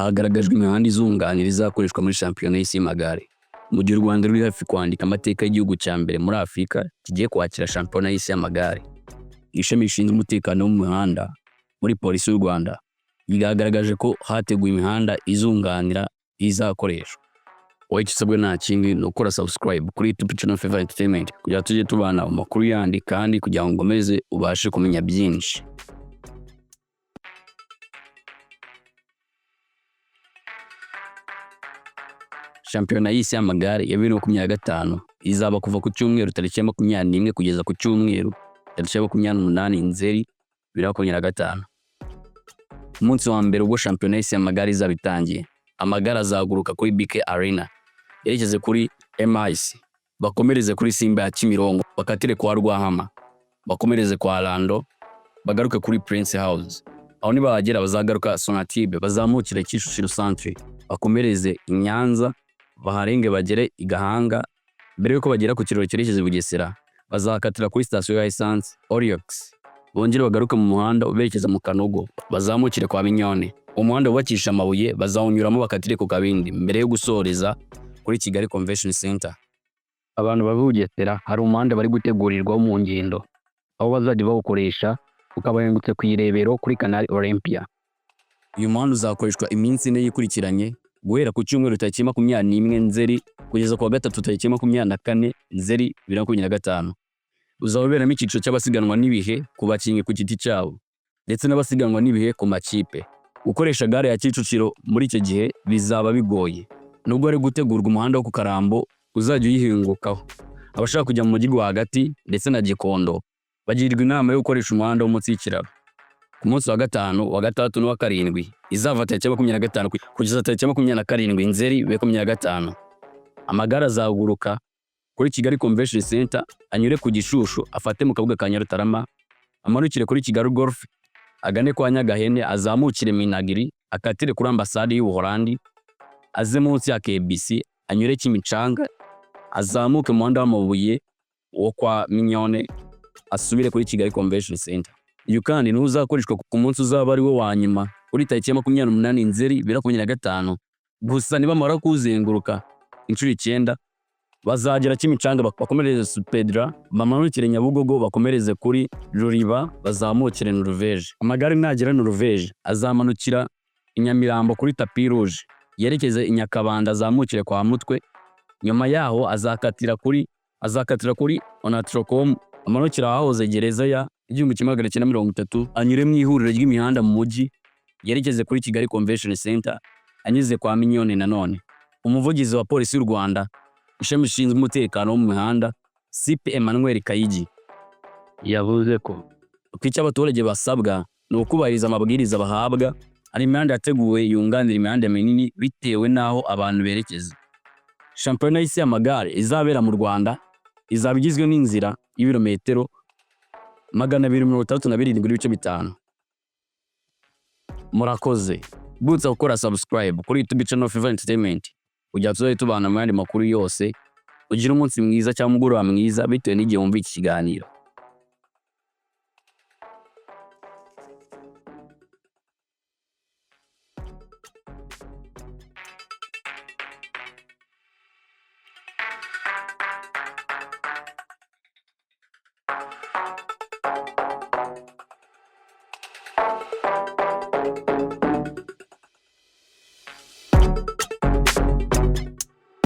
Hagaragajwe imihanda izunganira izakoreshwa muri shampiyona y'isi y'amagare. Mu gihe u Rwanda ruri hafi kwandika amateka y'igihugu cya mbere muri Afurika kigiye kwakira shampiyona y'isi y'amagare. Ishami rishinzwe umutekano wo mu mihanda muri Polisi y'u Rwanda ryagaragaje ko hateguwe imihanda izunganira izakoreshwa. Wowe icyo usabwa nta kindi ni ukora subscribe kuri YouTube channel Favor Entertainment kugira ngo tujye tubana mu makuru yandi kandi kugira ngo ukomeze ubashe kumenya byinshi. Shampiyona y'isi y'amagare ya 2025 izaba kuva ku cyumweru tariki ya 21 kugeza ku cyumweru tariki ya 28 Nzeri 2025. Umunsi wa mbere ubwo shampiyona y'isi y'amagare izaba itangiye, amagare azaguruka kuri BK Arena yerekeze kuri MIC, bakomereze kuri Simba ya Kimironko, bakatire kwa Rwahama, bakomereze kwa Lando, bagaruke kuri Prince House. Aho nibahagera bazagaruka Sonatube, bazamukire Kicukiro Centre, bakomereze i Nyanza, baharenge bagere i Gahanga, mbere yuko bagera ku kiraro cyerekeza i Bugesera, bazakatira kuri sitasiyo ya essence Oriox, bongere bagaruke mu muhanda berekeza mu Kanogo, bazamukire kwa Mignone. Umuhanda wubakishije amabuye bazawunyuramo bakatire ku Kabindi mbere yo gusoreza kuri Kigali Convention Center. Abantu bava i Bugesera hari umuhanda bari gutegurirwaho mu ngendo, aho bazajya bawukoresha ukabahengutse ku Irebero kuri Canal Olympia. Uyu muhanda uzakoreshwa iminsi 4 yikurikiranye guhera ku cyumweru tariki 21 Nzeri kugeza ku wa gatatu tariki 24 Nzeri 2025. Uzaba uberamo icyiciro cy'abasiganwa n'ibihe ku bakinnyi ku giti cyabo ndetse n'abasiganwa n'ibihe ku makipe. Gukoresha gare ya Kicukiro muri icyo gihe bizaba bigoye, nubwo hari gutegurwa umuhanda wo ku Karambo uzajya uyihingukaho. Abashaka kujya mu mujyi rwagati ndetse na Gikondo bagirwa inama yo gukoresha umuhanda wo munsi y'ikiraro. Ku munsi wa gatanu, wa gatandatu n'uwa karindwi izava tariki ya 25 kugeza tariki ya 27 Nzeri 2025. Amagare azaguruka kuri Kigali Convention Center anyure ku Gishushu afate mu kabuga ka Nyarutarama, amanukire kuri Kigali Golf, agane kwa Nyagahene, azamukire Minagiri, akatire kuri ambasade y'Ubuholandi, aze munsi ya KBC, anyure Kimicanga, azamuke mu muhanda w'amabuye wo kwa Mignone, asubire kuri Kigali Convention Center. Uyu kandi niwo uzakoreshwa ku munsi uzaba ari wo wa nyuma kuri tariki ya 28 Nzeri 2025. Gusa nibamara kuwuzenguruka inshuro 9 bazagera Kimicanga bakomereze Supedra, bamanukire Nyabugogo bakomereze kuri Ruriba, bazamukire Norvège. Amagare nagera Norvège azamanukira i Nyamirambo kuri Tapis Rouge, yerekeze i Nyakabanda azamukire kwa Mutwe, nyuma yaho azakatira kuri Onatracom, amanukira ahahoze gereza ya 1930, anyure mu ihuriro ry'imihanda mu mujyi, yerekeze kuri Kigali Convention Center, anyuze kwa Mignone nanone. Umuvugizi wa Polisi y'u Rwanda, ishami rishinzwe umutekano wo mu mihanda, CP Emmanuel Kayigi, yavuze ko icyo abaturage basabwa ni ukubahiriza amabwiriza bahabwa. Hari imihanda yateguwe yunganira imihanda minini bitewe n'aho abantu berekeza. Shampiyona y'isi y'amagare izabera mu Rwanda izaba igizwe n'inzira y'ibirometero 267.5. Murakoze. Butsa gukora subscribe kuri YouTube channel Favor Entertainment kugira tuzajye tubana mu yandi makuru yose. Ugire umunsi mwiza cyangwa umugoroba mwiza bitewe n'igihe wumva iki kiganiro.